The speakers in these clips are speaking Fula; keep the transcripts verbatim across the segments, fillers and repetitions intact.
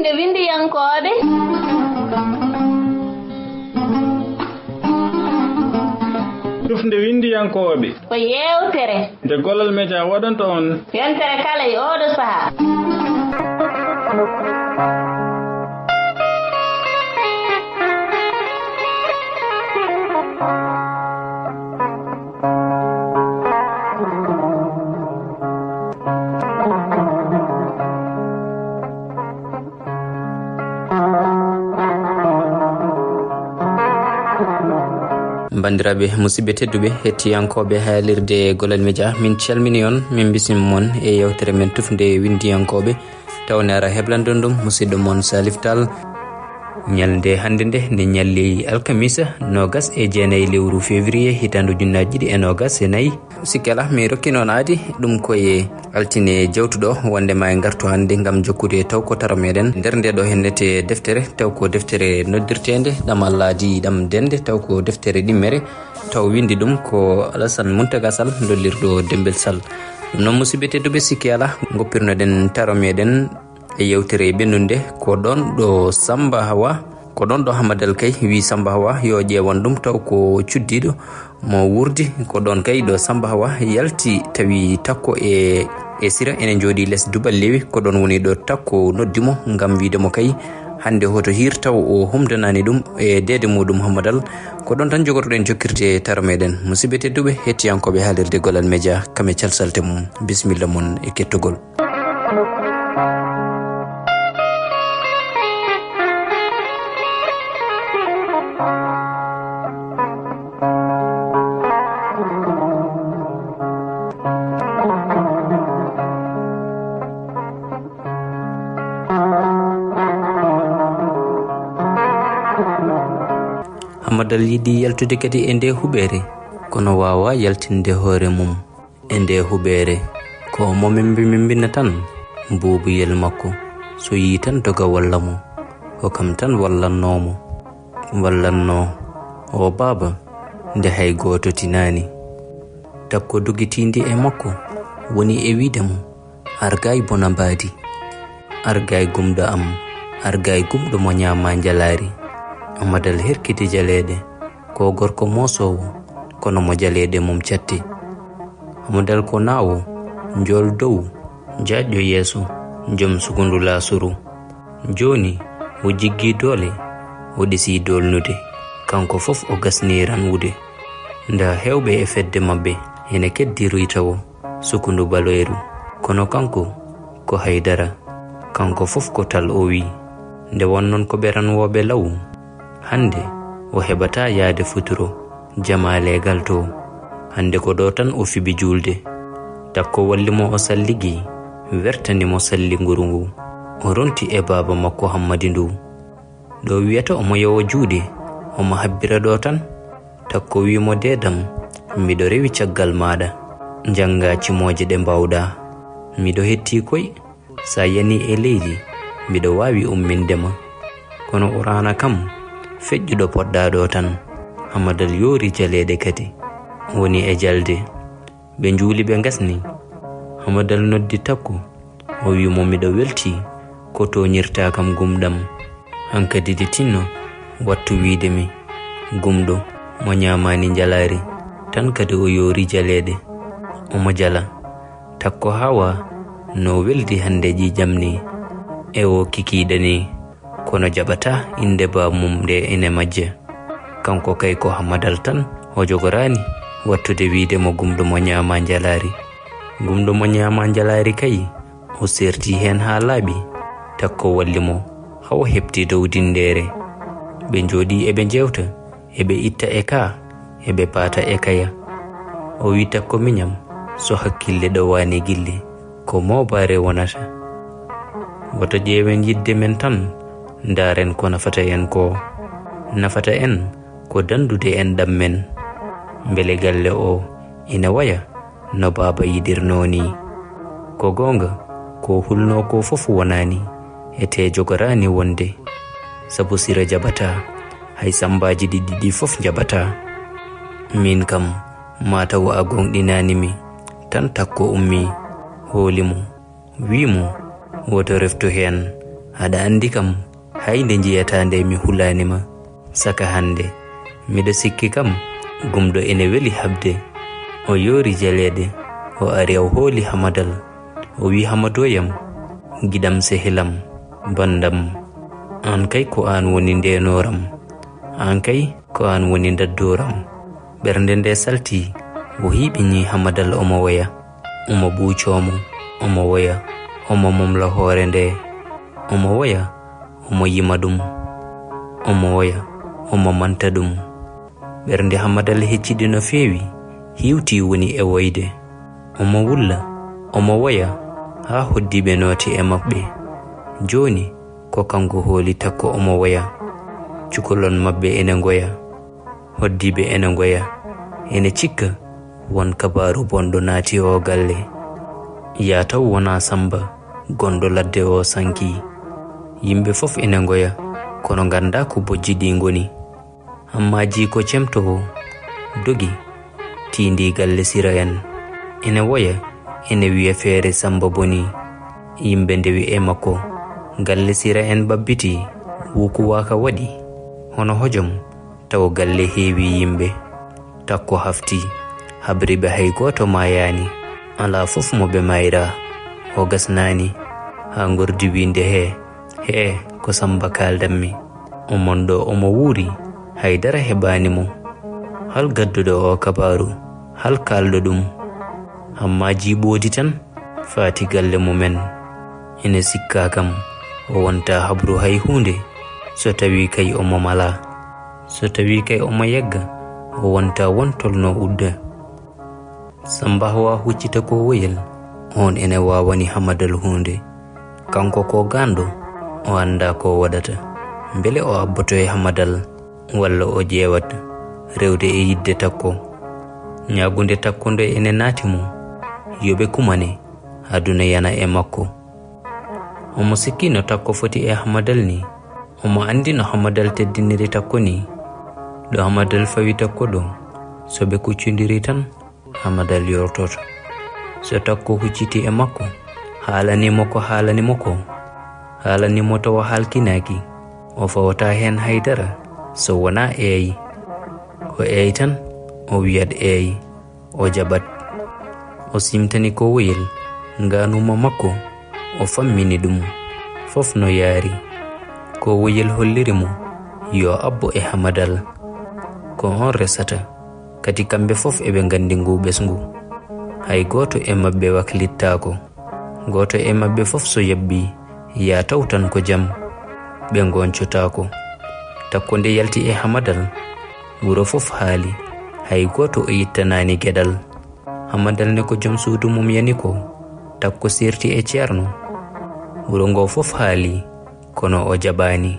Tufnde winndiyankooɓe. Tufnde winndiyankooɓe. Ko yeewtere. Nde Golol Media waɗanta on. Yontere kala e ooɗo sahaa. Banndiraaɓe, musidɓe tedduɓe, hettiyankooɓe haalirde Golol Media, min calmini on, min mbisima mon e yewtere men tufnde winndiyankooɓe. Tawne ara heblande on ɗum, musidɗo mon Salif Tall. Ñalnde hannde nde, nde ñalli alkamisa, noogas e jeenayi lewru février, hitaande ujunnaaji ɗiɗi e noogas e nayi. Sikke alaa, mi rokkii noon aadi ɗum ko e altine jawtuɗo, wonde ma en ngartu hannde ngam jokkude taw ko taro meɗen. Nder nde ɗo hennete deftere, taw ko deftere noddirteende Ɗam Alla Adii Ɗam Dende, taw ko deftere ɗimmere, taw winndi ɗum ko Alasan Muntaga Sall, lollirɗo Dembel Sall. Ɗum noon, musidɓe tedduɓe, sikke alaa, ngoppirnoɗen taro meɗen e yewtere ɓennunde, ko ɗoon ɗo Samba Hawa, ko ɗoon ɗo Hamadal Kay wi Samba Hawa yo ƴeewan ɗum taw ko cuddiiɗo mo wuurdi. Ko ɗoon kay ɗo Samba Hawa yalti tawi Takko e, e Sira ene njooɗii les duɓal lewi. Ko ɗoon woni ɗo Takko noddi mo ngam wiide mo kay hannde hoto hiir taw o humdanaani ɗum e deede muɗum Hamadal. Ko ɗoon tan jogotoɗen jokkirde taro meɗen. Musidɓe tedduɓe, hettiyankooɓe haalirde Golol Media, kam e calsalte mum, bisimilla mon e kettogol. Hamadal yiɗi yaltude kadi e nde huɓeere, kono waawaa yaltinde hoore mum e nde huɓeere. Ko mo membi membina tan buubuyel makko, so yii tan doga walla mo. Ko kam tan wallannoo mo. Wallannoo, "O baaba, nde hay gooto tinaani." Takko dogitiindi e makko, woni e wiide mo, "Argaay bona mbaadi. Argaay gumɗo am, argaay gumɗo mo ñaamaa njalaari." Amadal herkiti jaleeɗe. Ko gorko moosoowo, kono mo jaleeɗe mum catti. Amadal ko naawo, njool dow, jaajɗo yeeso, jom sukundu laasuru. Jooni, o jiggii doole, o ɗesii doolnude. Kanko fof o gasnii ranwude. Nda heewɓe e fedde maɓɓe ene keddiroy tawo sukundu baloyru. Kono kanko ko hay dara. Kanko fof ko tal o wi. Nde won noon ko ɓe ranwooɓe law. Hannde o heɓataa yahde futuro jamaaleegal to. Hannde ko ɗo tan o fiɓi juulde. Takko walli mo o salligi, wertani mo salli nguru ngu. O ronti e baaba makko Hammadi ndu. Ɗo wiyata omo yowa juuɗe, omo habbira ɗo tan. Takko wi mo, "Deedam, miɗo rewi caggal maaɗa. Njannga cimooje ɗe mbaawɗa. Miɗo hetti koy, sa yani e leydi, miɗo waawi umminde ma. Kono o raana kam, feƴƴu ɗo poɗɗa ɗo tan." Hamadal yoori jaleeɗe kadi. Woni e jalde. Ɓe njuuli, ɓe ngasni. Hamadal noddi Takko. O wi mo, "Miɗo welti ko tooñirta kam gumɗam. Hankadi de tinno, wattu wiide mi gumɗo mo ñaamaani njalaari." Tan kadi o yoori jaleeɗe. Omo jala. Takko hawa no weldi hannde ƴiiƴam ni. E o kikiiɗe ni. Kono jaɓataa innde baaba mum nde ene majja. Kanko kay ko Hamadal tan o jogoraani wattude wiide mo gumɗo mo ñaamaa njalaari. Gumɗo mo ñaamaa njalaari kay o seerti heen haa laaɓi. Takko walli mo haa o heɓti dow dindeere. Ɓe njooɗii eɓe njeewta, eɓe itta e kaa, eɓe paata e kaya. O wi, "Takko miñam, so hakkille ɗowaani gilli, ko moobaare wonata. Woto ƴeewen yiɗde men tan, ndaaren ko nafata en ko. Nafata en ko danndude enɗam men. Mbele galle o ina waya no baaba yiɗirnoo ni?" Ko goonga, ko hulnoo ko fof wonaani, etee jogoraani wonde. Sabu Sira jaɓataa, hay sammbaaji ɗiɗi ɗi fof njaɓataa. Miin kam, maa taw a gooŋɗinaani mi. Tan Takko ummii, hooli mo, wii mo, "Woto reftu heen, Aɗa anndi kam, hay nde njiyataa nde mi hulaani ma. Saka hannde, miɗo sikki kam, gumɗo ene weli haɓde. O yoori jaleeɗe, o ari o hooli Hamadal. O wi'i: "Hamadooyam, giɗam sehilam, banndam. Aan kay ko aan woni ndeenooram. Aan kay ko aan woni ndaddooram." Ɓernde nde salti, o hiɓini Hamadal omo woya. Omo ɓuucoo mo, omo woya, omo momla hoore nde. Omo woya, omo yima ɗum. Omo woya, omo manta ɗum. Ɓernde Hamadal heccidi no feewi, hiwti woni e woyde. Omo wulla, omo woya, haa hoddiiɓe nooti e maɓɓe. Jooni, ko kanko hooli Takko omo woya. Cukalon maɓɓe ene ngoya. Hoddiiɓe ene ngoya, ene cikka won kabaaru bonɗo naati oo galle. Yaa taw wonaa Sammba, gonɗo ladde oo sanki. Yimɓe fof ene ngoya, kono nganndaa ko bojji ɗi ngoni. Amma jiiko cemto oo dogi, tiindii galle Sira en. Ene woya, ene wiya feere Sammba bonii. Yimɓe ndewi e makko. Galle Sira en ɓabbiti, wukuwaaka waɗi. Hono hojom, taw galle heewi yimɓe. Takko hafti, habri ɓe hay gooto maayaani. Alaa fof mo ɓe maayraa. O gasnaani, haa ngordi wiinde hee, hee, ko Sammba kaaldanmi. O monɗo omo wuuri, hay dara heɓaani mo. Hal gadduɗo oo kabaaru, hal kaalɗo ɗum. Amma jiiɓoodi tan, faati galle mumen. Ene sikkaa kam, o wontaa habru hay huunde, so tawii kay omo malaa. So tawii kay omo yagga, o wontaa won tolno udda. Sammba Hawa huccita ko woyel, oon ene waawani Hamadal huunde. Kanko ko gaanɗo, o anndaa ko waɗata. Mbele o abboto e Hamadal, walla o ƴeewat rewde e yiɗde Takko. Ñaagunde Takko nde ene naati mo, yo ɓe kumane, aduna yana e makko. Omo sikki no Takko foti e Hamadal ni. Omo anndi no Hamadal teddiniri Takko ni. Ɗo Hamadal fawi Takko ɗo, so ɓe kuccondiri tan, Hamadal yortoto. So Takko hucciti e makko, haalani mo ko haalani mo ko, haalani mo tawa haalkinaaki, o fawataa heen hay dara so wonaa eey. O eey tan, o wiyat eey, o jaɓat. O simtani ko woyel, ngaanuma makko, o fammini ɗum. Fof no yaari. Ko woyel holliri mo, yo abbo e Hamadal. Ko oon resata. Kadi kamɓe fof eɓe nganndi nguu ɓesngu. Hay gooto e maɓɓe waklittaako. Gooto e maɓɓe fof so yabbii, yaa taw tan ko jam. Ɓe ngooncotaako. Takko nde yalti e Hamadal, wuro fof haali. Hay gooto o ittanaani geɗal. Hamadal ne ko jom suudu mum yani ko. Takko seerti e ceerno. Wuro ngoo fof haali, kono o jaɓaani.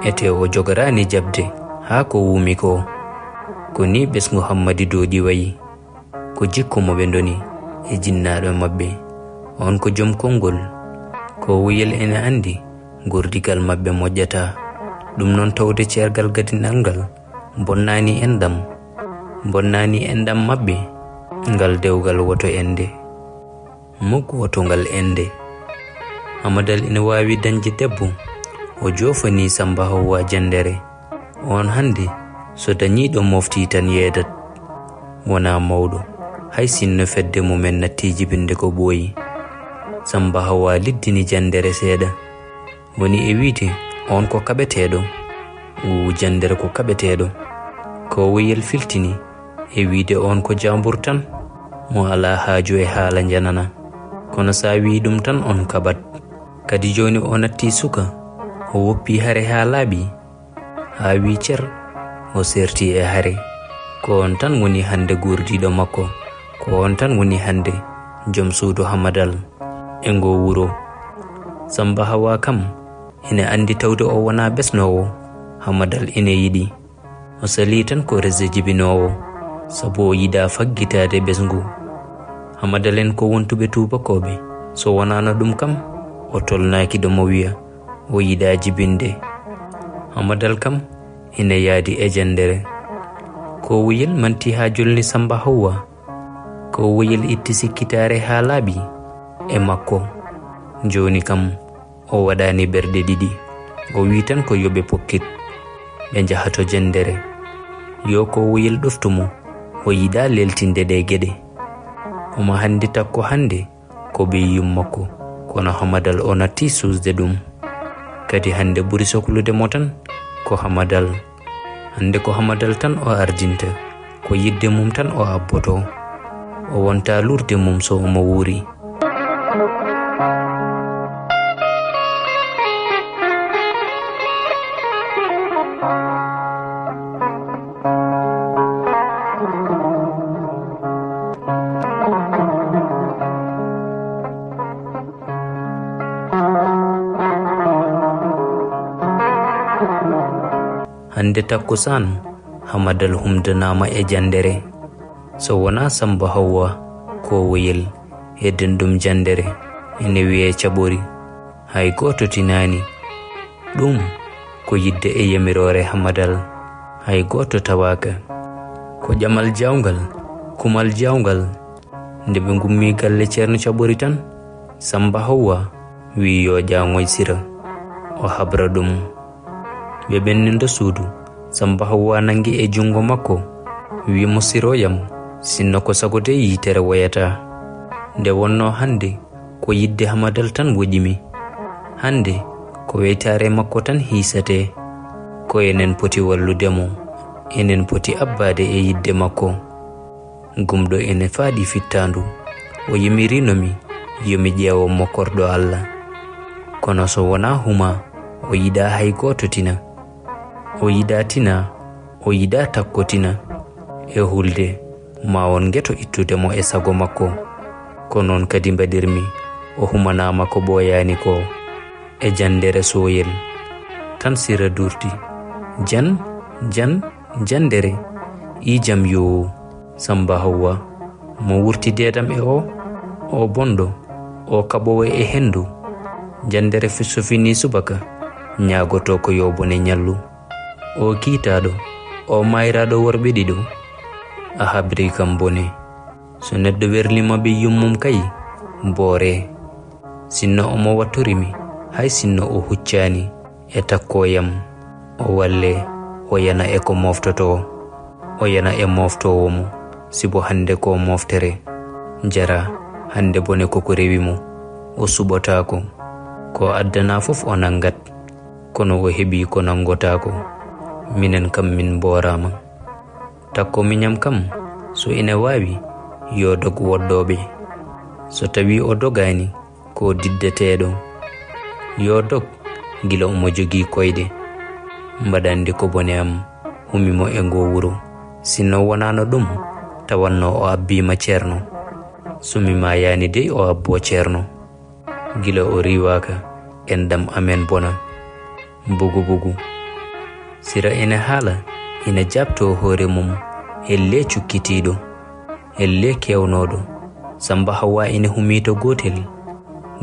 Etee o jogoraani jaɓde haa ko wuumi ko. Ko nii ɓesngu Hammadi Dooɗi wayi. Ko jikku mo ɓe ndoni e jinnaaɗo maɓɓe. Oon ko jom konngol. Ko woyel ene anndi gordigal maɓɓe moƴƴataa. Ɗum noon tawde ceergal gadinal ngal bonnaani enɗam. Bonnaani enɗam maɓɓe. Ngal dewgal woto ende. Muk woto ngal ende. Hamadal ina waawi dañde debbo. O joofanii Sammba Hawwa janndere. Oon hannde, so dañiiɗo moftii tan yeedat. Wonaa mawɗo, hay sinno fedde mumen nattii jibinde ko ɓooyi. Sammba Hawwa liddini janndere seeɗa. Woni e wiyde, oon ko kaɓeteeɗo. Nguu janndere ko kaɓeteeɗo. Ko woyel filtini e wiyde oon ko jaambur tan, mo alaa haaju e haala njanana. Kono so a wii ɗum tan, oon kaɓat. Kadi jooni o nattii suka, o woppii hare haa laaɓi, haa wii cer, o seerti e hare. Ko oon tan woni hannde guurdiiɗo makko, ko oon tan woni hannde jom suudu Hamadal e ngoo wuro. Sammba Hawaa kam ina anndi tawde o wonaa ɓesnoowo, Hamadal ina yiɗi. O salii tan ko rese jibinoowo, sabu o yiɗaa faggitaade ɓesngu. Hamadal en ko wontuɓe tuubakooɓe, so wonaano ɗum kam, o tolnaaki ɗo mo wiya o yiɗaa jibinde. Hamadal kam ina yaadi e janndere. Ko woyel manti haa jolni Sammba Hawwa. Ko woyel itti sikkitaare haa laaɓi e makko. Jooni kam, O waɗaani ɓerɗe ɗiɗi. O wi'i tan ko yo ɓe pokkit. Ɓe njaha to janndere. Yo koowoyel ɗoftu mo. O yiɗaa leeltinde ɗee geɗe. Omo hannde takko hannde ko ɓiy yummakko. Kono Hamadal o natti suusde ɗum. Kadi hannde ɓuri soklude mo tan ko Hamadal. Hannde ko Hamadal tan o ardinta. Ko yiɗde mum tan o abboto. O wonta luurde mum so omo wuuri. Hannde takkusaan, Hamadal humdanaama e janndere. So wonaa Sammba Hawwa, koowoyel, hedden ɗum janndere, ene wiyee caɓori. Hay gooto tinaani. Ɗum ko yiɗde e yamiroore Hamadal. Hay gooto tawaaka. Ko ƴamal jaawngal, kumal jaawngal. Nde ɓe ngummii galle Ceerno Caɓori tan, Sammba Hawwa wi'i yo ƴaaŋoy Sira, o habra ɗum. Ɓe ɓenni nder suudu, Sammba Hawwa nanngi e junngo makko, wi'i mo: "Sirooyam, sinno ko sago de yitere woyataa." Nde wonnoo hannde, ko yiɗde Hamadal tan woƴi mi. Hannde, ko weytaare makko tan hiisatee. Ko enen poti wallude mo, enen poti abbaade e yiɗde makko. Gumɗo ene faaɗi fittaandu. O yimiriino mi, yo mi ƴeewo mo korɗo Alla. Kono so wonaa huma, o yiɗaa hay gooto tina. O yiɗaa tina, o yiɗaa takko tina. E hulde, ma on ngeto ittude mo e sago makko. Ko noon kadi mbaɗirmi, o humanaama ko ɓooyaani ko. E janndere sooyel. Tan Sira durti. Jan, jan, janndere. Ii jam yoo. Sammba Hawwa, mo wurti deedam e o, o bonɗo, o kaɓoowo e henndu. Janndere fi-, so finii subaka, ñaagotoo ko yo bone ñallu. O kiitaaɗo, o maayraaɗo worɓe ɗiɗo. A habri kam bone. So neɗɗo werliima ɓe yummum kay, booree. Sinno omo wattori mi, hay sinno o huccaani e takkooyam, o walle, o yana e ko mooftotoo, o yana e mooftoowo mo, sibo hannde ko mooftere. Jara, hannde bone ko ko rewi mo, o suɓotaako. Ko addanaa fof o nanngat, kono o heɓii ko nanngotaako. Minen kam min mbooraama. Takko miñam kam, so ina waawi, yo dog woɗɗooɓe. So tawii o dogaani, ko diddeteeɗo. Yo dog, gila omo jogii koyɗe. Mbaɗa anndi ko bone am, humi mo e ngoo wuro. Sinno wonaano ɗum, tawanno o abbiima ceerno. So mi maayaani dey o abboo ceerno. Gila o riiwaaka, enɗam amen bona. Bugu bugu. Sira ene haala, ene jaabtoo hoore mum, ellee cukkitiiɗo, ellee keewnooɗo. Sammba Hawwa ene humii to gootel,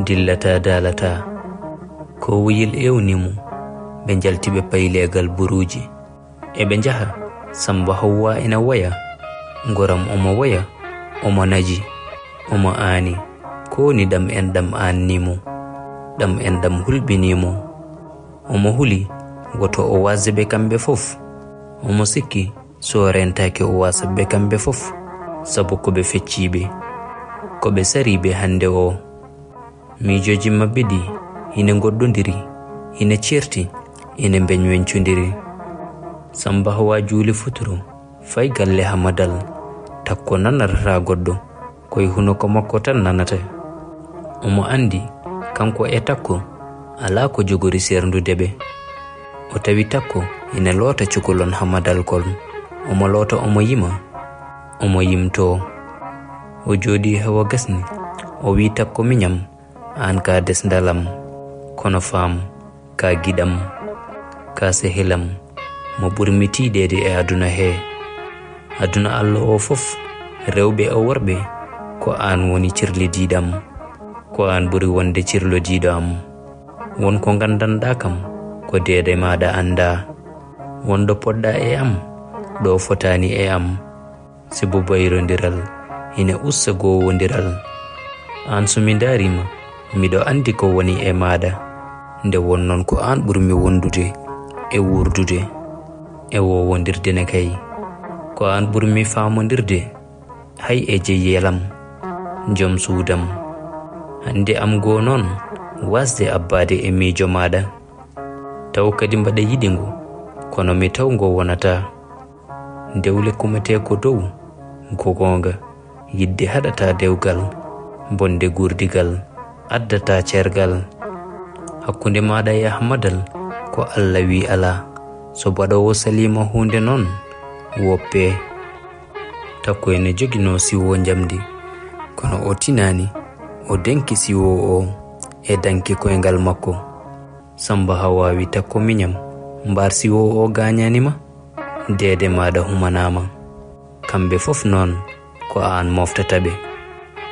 dillataa daalataa. Koowoyel ewnii mo, ɓe njalti ɓe payi leegal buruuji. Eɓe njaha, Sammba Hawwa ina woya, ngoram omo woya, omo naji, omo aani, ko woni ɗam enɗam aannii mo, ɗam enɗam hulɓinii mo. Omo huli, woto o waasde ɓe kamɓe fof. Omo sikki, so o reentaaki o waasat ɓe kamɓe fof, sabu ko ɓe fecciiɓe, ko ɓe sariiɓe hannde o. Miijooji maɓɓe ɗi ine ngoɗɗondiri, ine ceerti, ine mbeñweñcondiri. Sammba Hawwa juuli futuro, fayi galle Hamadal, takko nanatataa goɗɗo, ko e hunoko makko tan nanata. Omo anndi, kanko e takko, alaa ko jogori seerndude ɓe. O tawi takko ine loota cukalon Hamadal kon, omo loota omo yima, omo yimtoo. O jooɗii hewo gasni, o wi'i takko miñam, aan ka desndal am, kono faam, ka giɗam, ka sehil am, mo ɓurmi tiiɗeede e aduna he. Aduna Alla o fof, rewɓe e worɓe, ko aan woni cirlidiiɗo am, ko aan ɓuri wonde cirlodiiɗo am. Won ko nganndanɗaa kam, ko deede maaɗa anndaa. Won ɗo poɗɗa e am, ɗo fotaani e am. Sibu bayrondiral ine usta gowondiral. Aan so mi ndaariima, miɗo anndi ko woni e maaɗa. Nde won noon ko aan ɓurmi wondude e wuurdude e wowondirde ne kay. Ko aan ɓurmi faamondirde hay e jeyeelam, joom suudam. Hannde am goo noon waasde abbaade e miijo maaɗa. Taw kadi mbaɗa yiɗi ngu, kono mi taw ngo wonataa. Dewle kumetee ko dow, ko goonga. Yiɗde haɗataa dewgal, bonde guurdigal, addataa ceergal. Hakkunde maaɗa e Ahmadal, ko Alla wi alaa. So baɗoowo saliima huunde noon, woppee. Takko ene joginoo siwo njamndi, kono o tinaani, o denki siwo o e danki koyngal makko. Samba Hawa wi: "Takko miñam, mbaar siwo o gaañaani ma? Deede maaɗa humanaama." Kamɓe fof noon ko aan moftata ɓe.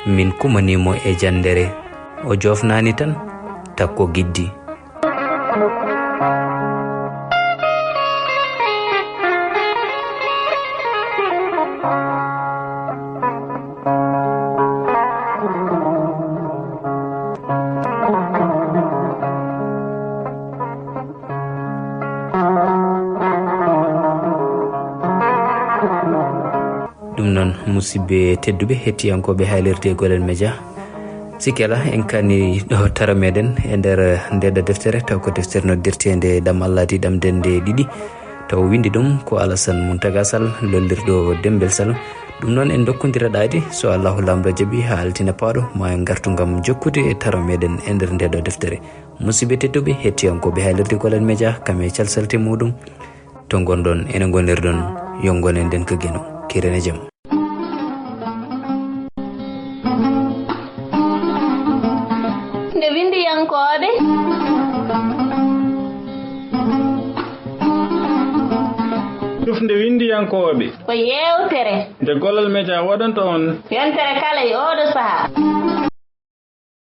Min kumanii mo e janndere. O joofnaani tan, Takko giddi. Ɗum noon, musidɓe tedduɓe, hettiyankooɓe haalirde Gollal Media, sikke alaa, en kaani ɗo taro meɗen e nder nde ɗo deftere, taw ko deftere noddirteende Ɗam Alla Di, Ɗam Dende Ɗiɗi. Taw windi ɗum ko Alasan Muntaga Sall, lollirɗo Dembel Sall. Ɗum noon, en ndokkondira ɗaadi, so Allahu Laamɗo jaɓi, haa altine paaɗo, ma en ngartu ngam jokkude e taro meɗen e nder nde ɗo deftere. Musidɓe tedduɓe, hettiyankooɓe haalirde Gollal Media, kam e calsalte muɗum, to ngonɗon, ene ngonirɗon, yo ngonen nden ko geno. Kerene jam. Nde winndiyankooɓe. Tufnde winndiyankooɓe. Ko yeewtere. Nde Gollal Media waɗanta on. Yontere kala e ooɗo sahaa.